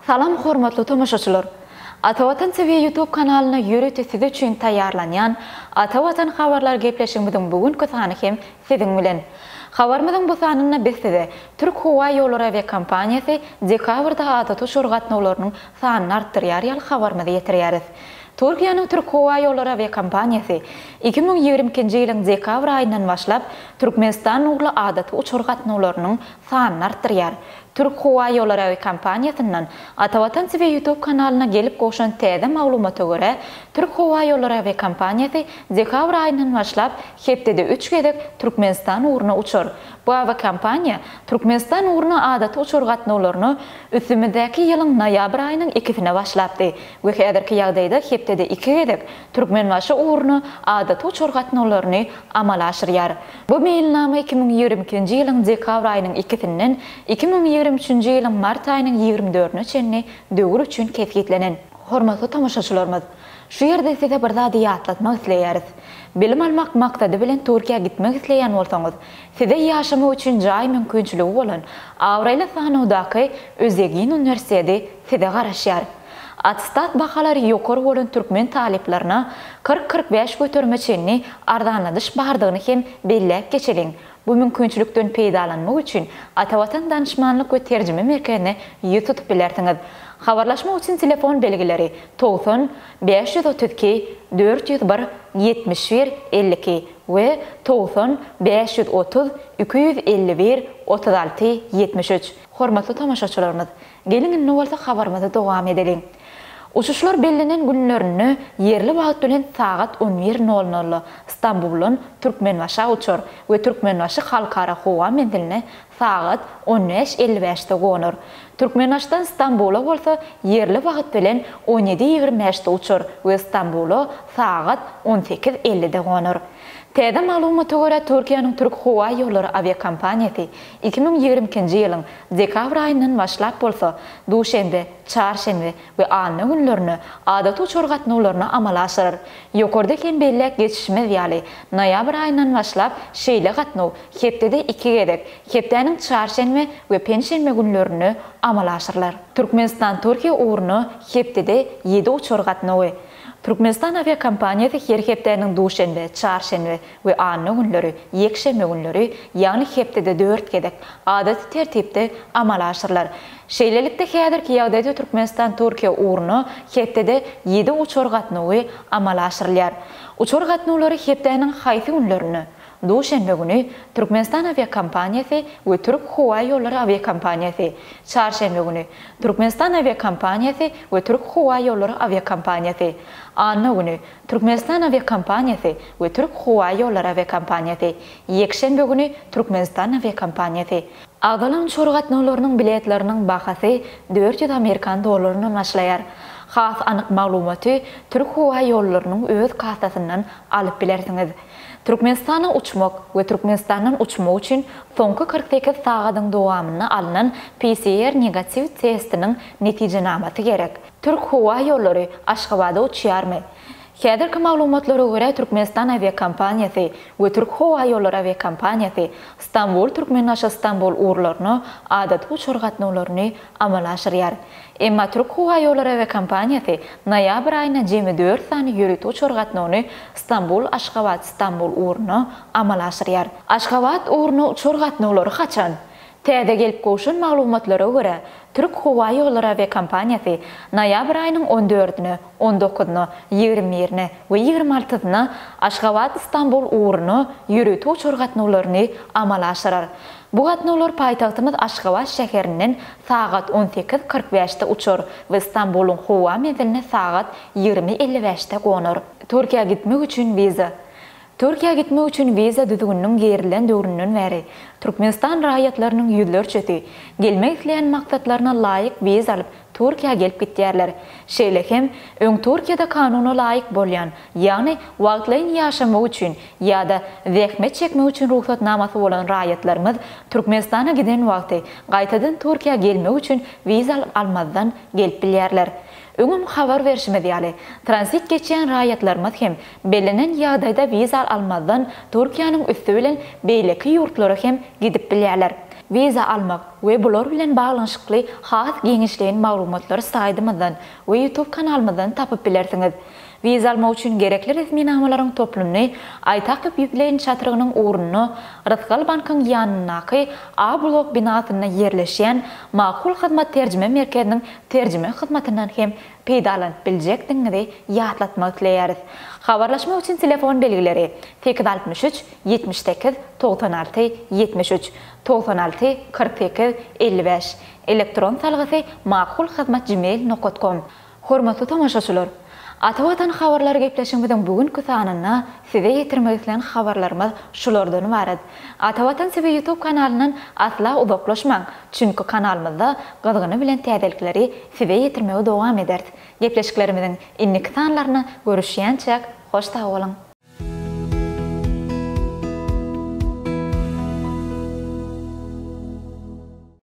Salam hormatly tomaşaçylar! Ata Watan TV YouTube kanalynda ýörite siz üçin taýýarlanýan Ata Watan habarlar gepleşigimiziň bu günki sany hem siziň bilen. Habarymyzyň bu sanynda biz size Türk howa ýollary awiakompaniýasy dekabrda adaty uçar gatnawlarynyň sanyny artdyrýar ýaly habarymyzy ýetirýäris. Türkiýäniň Türk howa ýollary awiakompaniýasy 2022-nji ýylyň dekabr aýyndan başlap Türkmenistan ugurly adaty uçar gatnawlarynyň sanyny artdyrýar. Türk howa ýollary awiakompaniýasyndan Atavatan TV YouTube kanalyna gelip gowşan täze maglumata görä, Türk howa ýollary awiakompaniýasy dekabr aýyndan başlap hepdede üç gezek Türkmenistan ugruna uçar. Bu awiakompaniýa Türkmenistan ugruna adaty uçar gatnawlaryny üstümizdäki ýylyň noýabr aýynyň ikisine başlapdy we häzirki ýagdaýda hepdede iki gezek Türkmenbaşy ugruna adaty uçar gatnawlaryny amala aşyrýar. Bu meýilnama 2022-nji ýylyň dekabr aýynyň ikisinden 2023-nji ýylyň mart aýynyň ýigrimi dördüne çenli döwür üçin kesgitlenen. Hormatly tomaşaçylarymyz! Şu ýerde size bir zady ýatlatmak isleýäris. Bilim almak maksady bilen Türkiýä gitmek isleýän bolsaňyz, size ýaşamak üçin jaý mümkinçiligi bolan abraýly sanawdaky Özegin uniwersiteti size garaşýar. Attestat bahalary ýokary bolan türkmen talyplaryna 40-45 göterime çenli arzanladyş bardygyny hem belläp geçeliň. Bu mümkinçilikden peýdalanmak üçin Atavatan danyşmanlyk we terjime merkezine ýüz tutup bilersiňiz. Habarlaşmak üçin telefon belgileri, 90 532 401 71 52 we 90 530 251 36 73. Hormatly tomaşaçylarymyz, geliň indi bolsa habarymyzy dowam edeliň. Uçuşlar bellenen günlerinde ýerli wagt bilen sagat on bir nol nolda Stambuldan Türkmenbaşa uçar we Türkmenbaşy Halkara howa menziline sagat on bäş elli bäşde gonar. Türkmenbaşydan Stambula bolsa ýerli wagt bilen on ýedi ýigrimi bäşde uçar we Stambula sagat on sekiz ellide gonar. Täze maglumata görä, Türkiýäniň Türk howa ýollary awiakompaniýasy 2022-nji ýylyň dekabr aýyndan başlap bolsa, duşenbe, çarşenbe we anna günlerine adaty uçar gatnawlaryny amala aşyrar. Ýokarda hem belläp geçişimiz ýaly, noýabr aýyndan başlap şeýle gatnaw hepdede iki gezek, hepdäniň çarşenbe we penşenbe günlerinde amala aşyrylar. Türkmenistan-Türkiýe ugruna hepdede ýedi uçar gatnawy. Türkmenistan awiakompaniýasy her hepdäniň duşenbe, çarşenbe we anna günleri, ýekşenbe günleri, ýagny hepdede dört gezek, adaty tertipde amala aşyrylar. Şeýlelikde, häzirki ýagdaýda Türkmenistan-Türkiýe ugruna hepdede ýedi uçar gatnawy amala aşyrylýar. Uçar gatnawlary hepdäniň haýsy günlerinde? Duşenbe güni Türkmenistan awiakompaniýasy we Türk howa ýollary awiakompaniýasy, çarşenbe güni Türkmenistan awiakompaniýasy we Türk howa ýollary awiakompaniýasy, anna güni Türkmenistan awiakompaniýasy we Türk howa ýollary awiakompaniýasy, ýekşenbe güni Türkmenistan awiakompaniýasy. Agzalan uçar gatnawlarynyň biletleriniň bahasy 400 amerikan dollaryndan başlaýar. Has anyk maglumaty Türk howa ýollarynyň öz kassasyndan alyp bilersiňiz. Türkmenistana uçmak we Türkmenistandan uçmak üçin soňky 48 sagadyň dowamynda alnan PCR negatiw testiniň netijenamasy gerek. Türk howa ýollary Aşgabada uçýarmy? Häzirki maglumatlara görä, Türkmenistan awiakompaniýasy we Türk howa ýollary awiakompaniýasy Stambul-Türkmenbaşy-Stambul ugurlaryna adaty uçar gatnawlaryny amala aşyrýar. Emma Türk howa ýollary awiakompaniýasy noýabr aýynda jemi dört sany ýörite uçar gatnawyny Stambul-Aşgabat-Stambul ugruna amala aşyrýar. Aşgabat ugruna uçar gatnawlary haçan? Täze gelip gowşan maglumatlara görä, Türk howa ýollary awiakompaniýasy noýabr aýynyň on dördüne, on dokuzyna, ýigrimi birine we ýigrimi altysyna Aşgabat-Stambul ugruna ýörite uçar gatnawlaryny amala aşyrar. Bu gatnawlar paýtagtymyz Aşgabat şäherinden sagat on sekiz 45 bäşde uçar we Stambulyň howa menziline sagat ýigrimi 50 bäşde gonar. Türkiýä gitmek üçin wiza Türkiýä gitmek üçin wiza düzgüniniň girilen döwründen bäri, Türkmenistan raýatlarynyň ýüzlerçesi, gelmek isleýän maksatlaryna laýyk wiza alyp, Türkiýä gelip gitýärler. Şeýle hem, öň Türkiýede kanuna laýyk bolýan, ýagny wagtlaýyn ýaşamak üçin ýa-da zähmet çekmek üçin rugsatnamasy bolan raýatlarymyz Türkmenistana giden wagty gaýtadan Türkiýä gelmek üçin wiza almazdan gelip bilýärler. Öňem habar berşimiz ýaly, tranzit geçýän raýatlarymyz hem bellenen ýagdaýda wiza almazdan Türkiýäniň üsti bilen beýleki ýurtlara hem gidip bilýärler. Wiza almak we bular bilen baglanyşykly has giňişleýin maglumatlary saýtymyzdan we YouTube kanalymyzdan tapyp bilersiňiz. Wiza almak üçin gerekli resminamalaryň toplumyny Aýtakow ýüzleýin çatrygynyň ugrunda Rysgal bankyň ýanyndaky A blok binasynda ýerleşýän Makul Hyzmat terjime merkeziniň terjime hyzmatyndan hem peýdalanyp biljekdigiňizi ýatlatmak isleýäris. Habarlaşmak üçin telefon belgileri, 863 78 96 73, 96 48 55, elektron salgysy makulhyzmatgmail nokat kom. Hormatly tomaşaçylar! Ata Watan habarlary gepleşigimiziň bu günki sanynda size ýetirmek islän habarlarymyz şulardan ybarat. Ata Watan TV YouTube kanalyndan asla uzaklaşmaň, çünki kanalymyzda gyzgyny bilen täzelikleri size ýetirmegi dowam ederis. Gepleşiklerimiziň indiki sanlarynda görüşýänçäk hoş sag boluň!